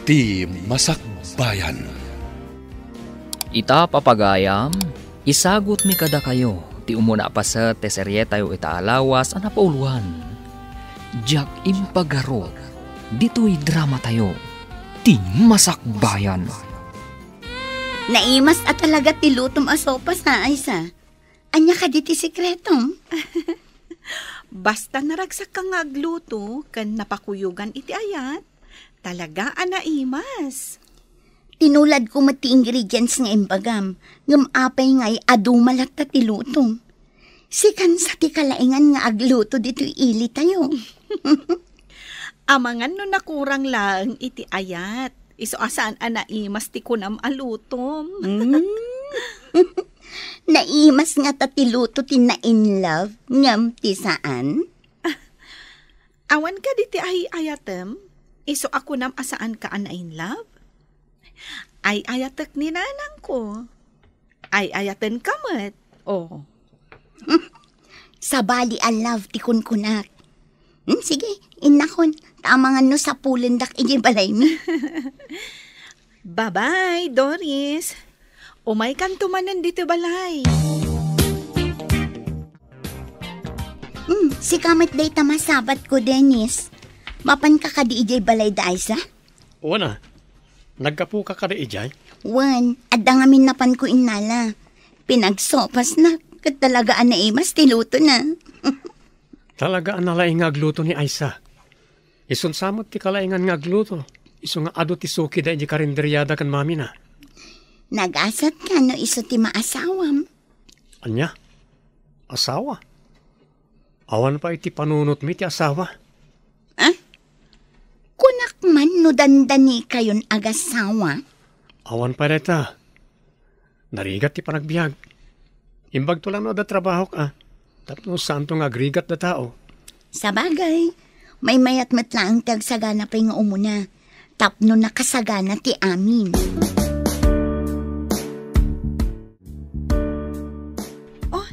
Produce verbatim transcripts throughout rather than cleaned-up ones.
Ti Masakbayan. Ita, papagayam, isagutmi kadakayo ti umuna a paset ti serietayo ita a lawas a napauluan. Diak impagarok ditoy dramatayo, Ti Masakbayan. Naimas a talaga ti lutom a sopas, ha, Aisa? Ania kadi ti sekretom? Basta naragsakka nga agluto ken napakuyogan iti ayat, talaga a naimas. Tinuladko met ti ingredients nga imbagam, ngem apay ngay a duma latta ti lutom? Sikan sa ti kalaingan nga agluto ditoy ilitayo. Amangan no nakurang laeng iti ayat, isu a saan a naimas ti kunam a lutom. Mm. Naimas ngata ti luto ti na-in love ngem ti saan? Awan kadi ti ay-ayatem, isu a kunam a saanka a na-in love? Ay-ayatek ni nanangko. Ay-ayatenka met. Oh. Sabali a love ti kunkunak. Hmm, sige, innakon, ta amangan no sapulendak idiay balaymi. Bye-bye, Doris. Umaykanto manen ditoy balay. Hmm, sika met dayta masabatko, Dennis. Mapanka kadi idiay balay da Aisa? Wen a, naggapuka kadi idiay? Wen, adda ngamin napanko innala. Pinagsopasna, ket talaga a naimas ti lutona. Talaga a nalaing nga agluto ni Aisa. Isun sa met ti kalaingan nga agluto, isu nga adu ti sukida idiay karinderiada ken mamina. Nagasatka no isu ti maasawam. Ania? Asawa? Awan pay ti panunotmi ti asawa. Ah? Kunak man no dandanikayon agasawa? Awan pay dayta. Narigat ti panagbiag. Imbagto lang no adda trabahok a, tapno saanto nga agrigat da tao. Sabagay, maymayat met laeng ti agsagana pay nga umuna, tapno nakasagana ti amin. Oh,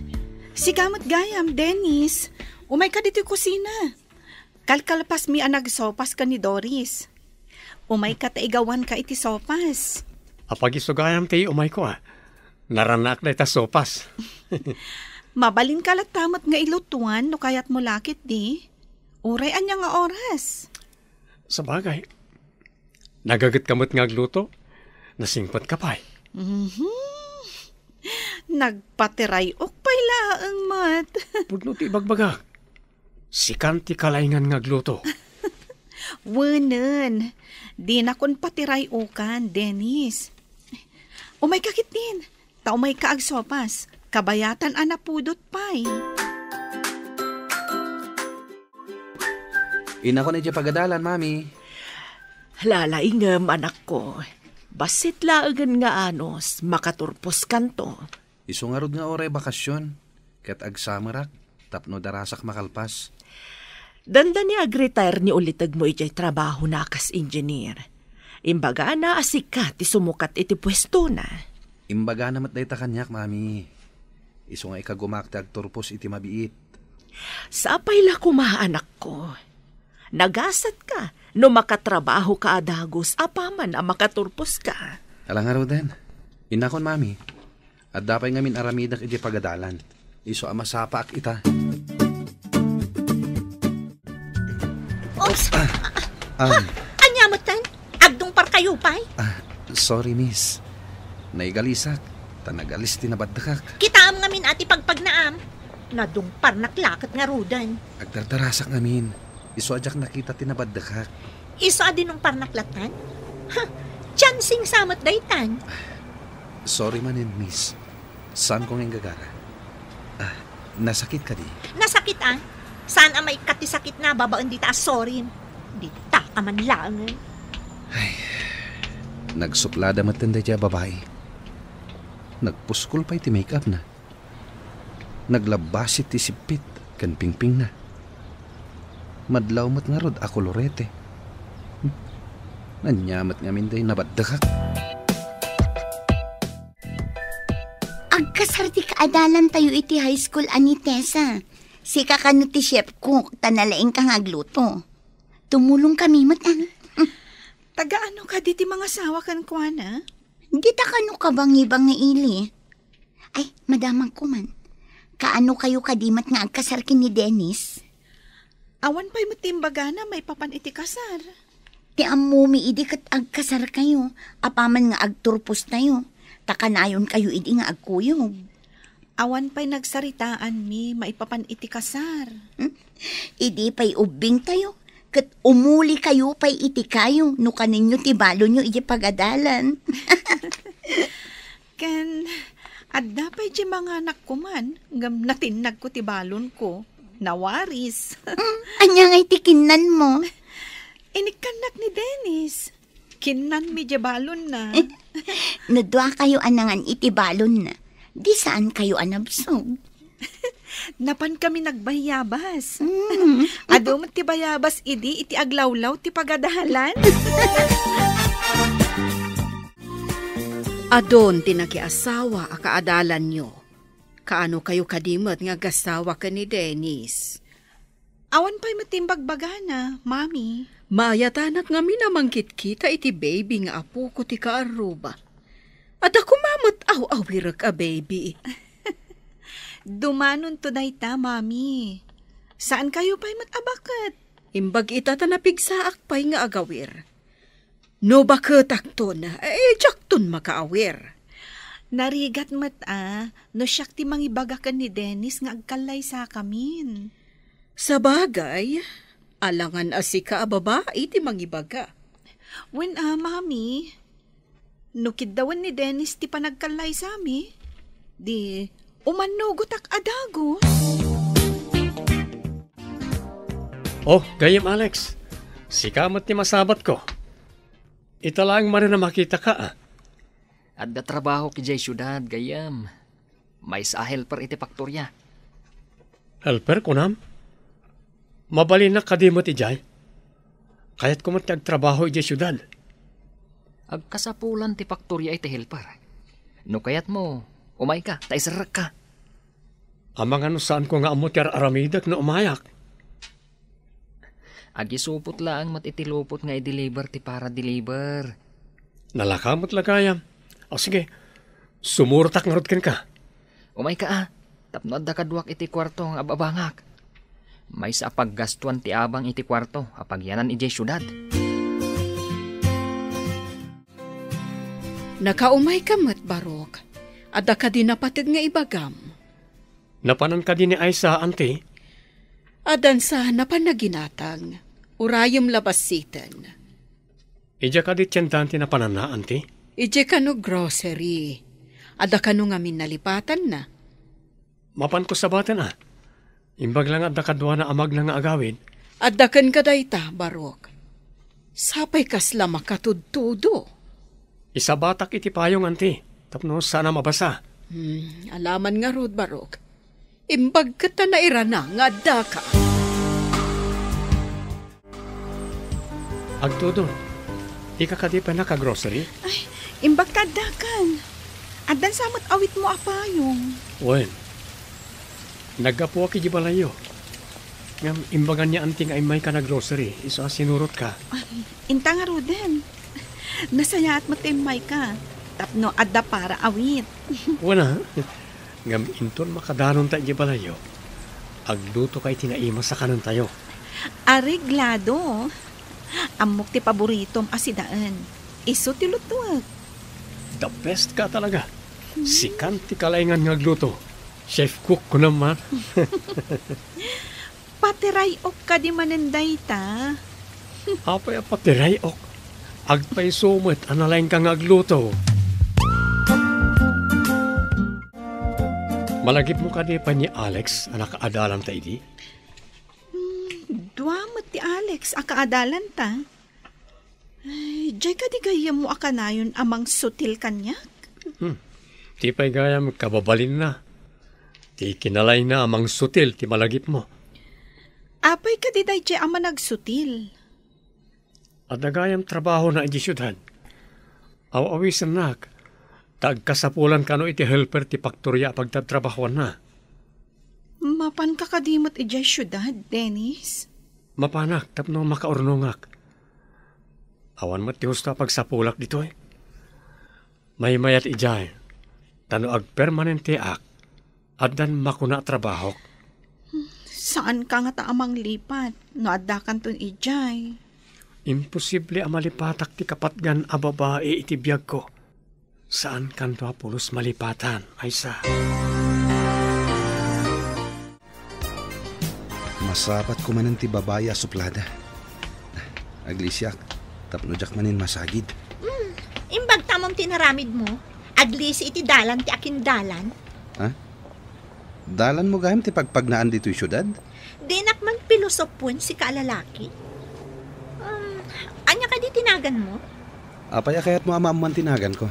sika met gayam, Dennis. Umayka ditoy kusina. Kalkalpasmi a nagsopas ken ni Doris. Umayka ta igawanka iti sopas. Apag isu gayam ti umayko a. Naranaak dayta sopas. Mabalinka latta met nga ilutuan no kayatmo la ketdi. Uray ania nga oras? Sabagay, nagagetka met nga agluto. Nasingpetka pay. Mhm. Nagpatiray-ok pay laeng met. Pudno ti ibagbagak. Sikan ti kalaingan nga agluto. Wenen, dinakon patiray-okan, Dennis. Umayka ketdin, ta umayka agsopas, kabayatan a napudot pay. Innakon idiay pagadalan, Mami. Lalaingem, anakko. Bassit laengen nga anus, makaturposkanto. Isu ngarud nga uray bakasyon, ket agsamerak tapno darasak makalpas. Dandani agretire ni ulitegmo idiay trabahona a kas engineer. Imbagana a sika ti sumukat iti puestona. Imbagana met dayta kaniak, Mami. Isu nga ikagumak ti agturpos iti mabiit. Sapay la koma, anakko. Nagasatka no makatrabahoka a dagus apaman a makaturposka. Ala ngaruden, innakon, Mami. Adda pay ngamin aramidek idiay pagadalan. Isu a masapaak ita. Oops! Ah, ah. Ania metten? Agdungparkayo pay? Ah, sorry, miss. Naigalisak, ta nagalis ti nabaddekak. Kitaem ngamin a ti pagpagnaam. Nadungparnak la ket ngaruden. Agdardarasak ngamin. Isu a diak nakita ti nabaddekak. Isu a dinungparnak lattan? Ha, chancing sa met daytan. Sorry manen, miss. Saanko nga inggagara. Ah, nasakit kadi? Nasakit, ah. Saan a maikkat ti sakitna babaen dita a sorim? Dita ka man laengen. Ay, nagsuplada metten daydiay a babai. Nagpuskol pay ti make-up na. Naglabbasit ti sippit ken pingpingna. Madlaw met ngarud a kolorete. Hmm. Ania met ngamin dayta nabaddekak. Agkasar ti kaadalantayo iti high school a ni Tessa. Sika kano ti chef cook, ta nalaingka nga agluto. Tumulongkami met, ah. Agaano kadi ti mangasawa kenkuana? Dita kano kabangibangi ili. Ay, madamagko man. Kaano kayo kadi met nga agkasar ken ni Dennis? Awan pay met ti imbagana maipapan iti kasar. Ti ammomi idi ket agkasar kayo, apaman nga agturpos tayo, ta kanayon kayo idi nga agkuyog. Awan pay nagsaritaanmi maipapan iti kasar. Hmm? Idi pay ubbing tayo, ket umuli kayo pay iti kayo no kanenyo ti balonyo iti pagadalan. Ken adda pay ti manganak kuman, ngem natinnagko ti balonko. Nawaris. Mm, ania ngay ti kinnanmo? Inikkannak ni Dennis. Kinnanmi diay balonna. No dua kayo a nangan iti balonna, di saan kayo a nabsog? Napan kami nagbayabas. Mm. Adu met ti bayabas idi iti aglawlaw ti pagadalan. Adun ti nakiasawa a kaadalanyo. Kaano kayo kadi met nga agasawa ken ni Dennis? Awan pay met ti imbagbagana, Mami. Maayatanak ngamin a mangkitkita iti baby nga apoko ti kaarruba. Adda koma met aw-awirek a baby. Dumanonto dayta, Mami. Saan kayo pay met a baket? Imbag ita ta napigsaak pay nga agawir. No baketakton, eh, diakton makaawir. Narigat met a, no siak ti mangibaga ken ni Dennis nga agkallaysakamin. Sabagay, alangan a sika a babai ti mangibaga. Wen a, Mami, no kiddawen ni Dennis ti panagkallaysami, di umannugotak a dagus. Oh, gayyem, Alex. Sika met ti masabatko. Ita laeng manen a makitaka, a. Adda trabahok idiay siudad, gayyem. Maysa a helper iti faktoria. Helper, kunam? Mabalinnak kadi met idiay? Kayatko met ti agtrabaho idiay siudad. Agkasapulan ti faktoria iti helper. No kayatmo, umayka, ta iserrekka. Amangan no saanko nga ammo ti ar-aramidek no umayak. Agisupot laeng met iti lupot nga i-deliver ti para-deliver. Nalaka met la gayam. O sige, sumurotak ngarud kenka. Umayka a, tapno adda kaduak iti kuarto nga ababangak. Maysa a paggastuan ti abang iti kuarto a pagyanan idiay siudad. Nakaumayka met, Barok. Adda kadi napateg nga ibagam? Napanan kadi ni Aisa, anti? Addansa napan naginatang. Urayem la bassiten. Idiay kadi tiendaen ti napananna, anti? Idiay kano grocery. Adda kano ngamin nalipatanna? Mapanko sabaten a. Imbag la nga adda kaduana a magna nga agawid. Adda kenka dayta, Barok. Sapay kasla makatudtudo. Isabatak iti payong, anti, tapno saan a mabasa. Hmm, alaman ngarud, Barok. Imbag ket ta nairana nga addaka. Agtudon, dika kadi pay naka-grocery? Ay, imbag ta addakan. Addan sa met awitmo a payong. Wen, naggapuak iti balayyo. Ngem imbagan ni anti nga immayka nag-grocery, isu a sinurotka. Ay, inta ngaruden. Nasayaat met ti immayka. Tapno adda para awit. Wen a. Ngem inton makadanonta iti balayyo, aglutoka iti naimas a kanentayo. Areglado. Ammok ti paboritom a sidaen. Isu ti lutuek. The best ka talaga. Hmm. Sikan ti kalaingan nga agluto. Chef cook ko naman. Patiray-ok kadi manen dayta? Apay a patiray-ok? Agpayso met a nalaingka nga agluto. Malagipmo kadi pay ni Alex a nakaadalanta idi? Hmm, dua met ti Alex a kaadalanta. Ay, diay kadi gayyemmo a kanayon a mangsutil kaniak? Hmm. Ti pay gayam kababalinna. Ti kinalayna a mangsutil ti malagipmo. Apay kadi daydiay a managsutil? Adda gayam trabahona idiay siudad. Aw-awisennak, ta agkasapulan kano iti helper ti paktoria a pagtatrabahoanna. Mapanka kadi met idiay siudad, Dennis? Mapanak tapno makaurnongak. Awan met ti husto a pagsapulak ditoy. Maymayat idiay, ta no agpermanenteak, addan makuna a trabahok. Saanka ngata a manglipat no addakanton idiay. Imposible a malipatak ti kapatgan a babai iti biagko. Saankanto a pulos malipatan, Aisa. Masapat kumanen ti babai a suplada. Aglisiak, tapno diak manen masagid. Hmm, imbag tamom ti naramid mo. Aglisi iti dalan ti akindalan. Ha? Dalan mo gayam ti pagpagnaan ditoy siudad? Dinak man pilosopoen sika a lalaki. Um, ania kadi ti nagan mo? Apay a kayat mo a maammuan ti nagan ko?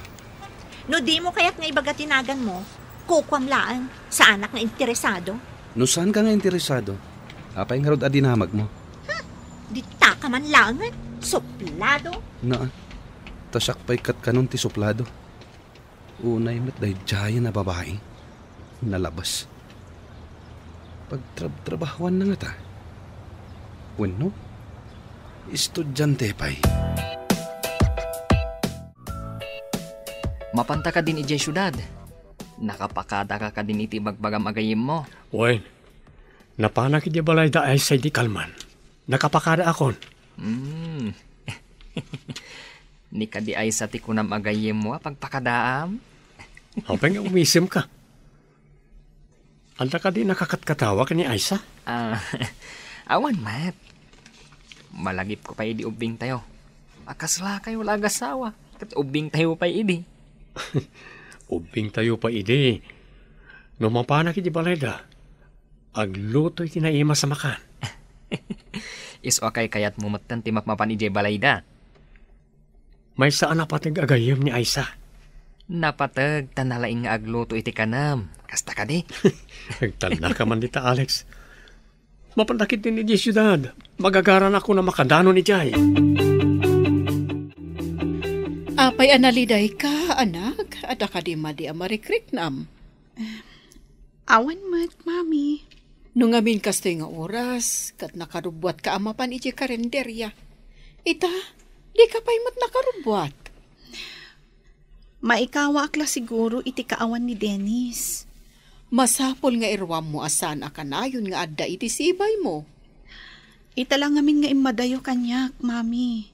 No di mo kayat nga ibaga ti nagan mo, kukuam laeng. Saanak nga interesado. No saanka nga interesado, apay ngarud a dinamag mo? Hmm, dita ka man laengen. Suplado. Naa, ta siak pay ket kanon ti suplado. Unay met daydiayen a babai. Nalabas. Pagtrabtrabahoanna ngata? Wenno, estudiante pay? Mapanta kadin idiay siudad? Nakapakadaka kadin iti ibagbagam a gayyemmo? Wen, napanak idiay balay da Aisa idi kalman. Nakapakadaakon. Hmm. Ni kadi Aisa ti kunam a gayyemmo a pagpakadaam? Apay nga umisemka? Adda kadi nakakatkatawa ken ni Aisa? Ah, awan met. Malagipko pay idi ubbingtayo. A kaslakayo la agasawa, ket ubbingtayo pay idi. Ubbingtayo pay idi. No mapanak idiay balayda, aglutoy ti naimas a makan. Isu a kaykayatmo metten ti mapmapan idiay balayda. Maysa a napateg a gayyem ni Aisa. Napateg ta nalaing nga agluto iti kanem. Kasta kadi? Agtalnaka man dita, Alex. Mapanakit din idiay siudad. Magagaranakon a makadanon idiay. Apay a nalidayka, anak? Adda kadi madi a marikriknam? Awan met, Mami. No ngamin kastoy nga oras, ket nakarubbuatka a mapan idiay karinderia. Ita, dika pay met nakarubbuat. Maikawaak la siguro iti kaawan ni Dennis. Masapul nga iruammo a saan a kanayon nga adda iti sibaymo. Ita la ngamin nga immadayo kaniak, Mami.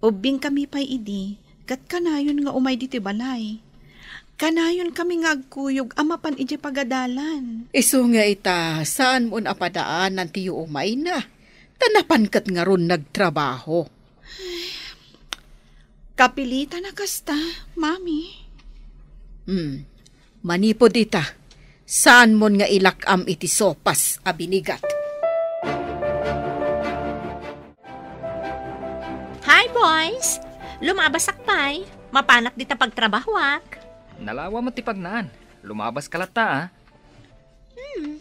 Ubbingkami pay idi, ket kanayon nga umay ditoy balay. Kanayonkami nga agkuyog a mapan idiay pagadalan. Isu nga ita, saanmon a padaanan ti umayna, ta napan ket ngarud nagtrabaho. Kapilitan a kasta, Mami. Hmm. Manipud ita, saanmon nga ilak-am iti sopas a binigat. Hi, boys! Lumabasak pay. Mapanak dita pagtrabahoak. Nalawa met ti pagnaan. Lumabaska latta, a. Hmm.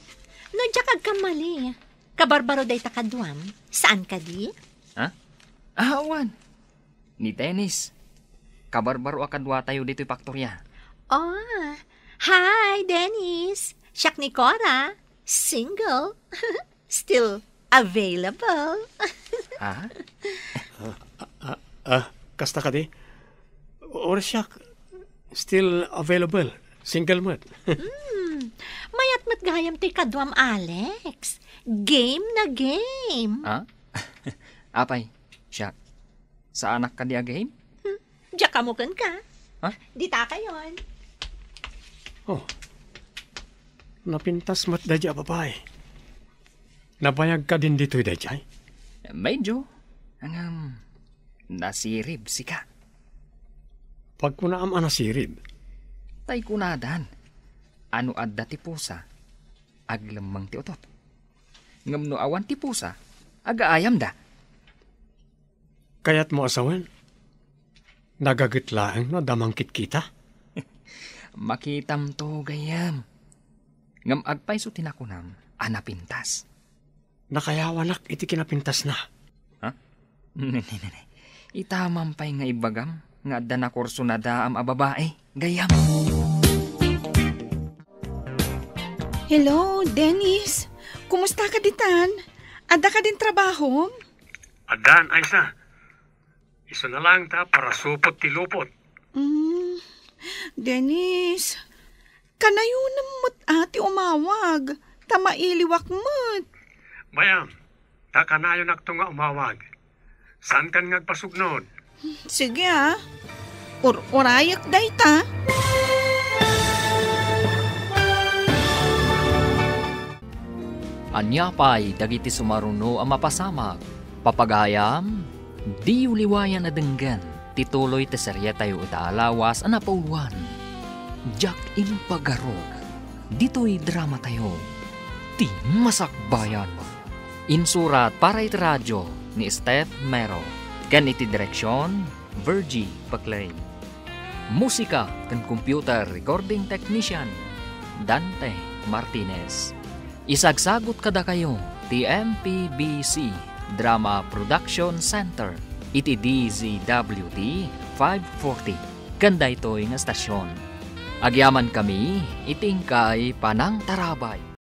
No diak agkamali, kabarbaro dayta kaduam. Saan kadi? Ha? Ah, awan. Ni Dennis. Kabarbaro a kaduatayo ditoy paktoria. Oh, hi, Dennis. Siak ni Cora. Single. Still available. Ha? Ah, ah, kasta kadi? Or siak, still available. Single met. Hmm. Mayat met gayam ti kaduam, Alex. Game na game. Ha? Apay, siak. Saanak kadi a game? Hmm. Diak ammo kenka. Ha? Dita kayon. Oh. Napintas met daydi a babai. Nabayag kadin ditoy daydiay? Medyo. Ngem, nasirib sika. Pagkunaam a nasirib? Tay kunadan, a no adda ti pusa, aglemmeng ti utot. Ngem no awan ti pusa, agaayamda. Kayatmo a sawen? Nagaget laeng no adda mangkitkita? Makitamto, gayyem. Ngem agpayso ti nakunam a napintas. Nakayawanak iti kinapintasna. Ha? Ne, ne, ne, ne. Ita man pay nga ibagam nga adda nakurso nadaam a babai, gayyem. Hello, Dennis. Kumusta ka ditan? Adda kadin trabahom? Addan, Aisa. Isuna lang ta parasupot ti lupot. Mm, Dennis, kanayonem met a ti umawag, ta mailiwak met. Mayam, ta kanayonakto nga umawag. Saankan nga agpasugnod? Sige, a. Ur-urayek dayta. Ania pay dagiti sumaruno a mapasamak? Papagayam, diyo liwayan a denggen ti tuloy ti serietayo ita a lawas a napauluan, Diak Impagarok. Ditoy dramatayo, Ti Masakbayan. Insurat para iti radio ni Steph Mero, ken iti direksion, Virgie Paclay. Musika ken computer recording technician, Dante Martinez. Isagsagut kadakayo ti M P B C Drama Production Center iti D Z W T five forty ken daytoy nga estasion. Agyamankami iti inkay panangtarabay.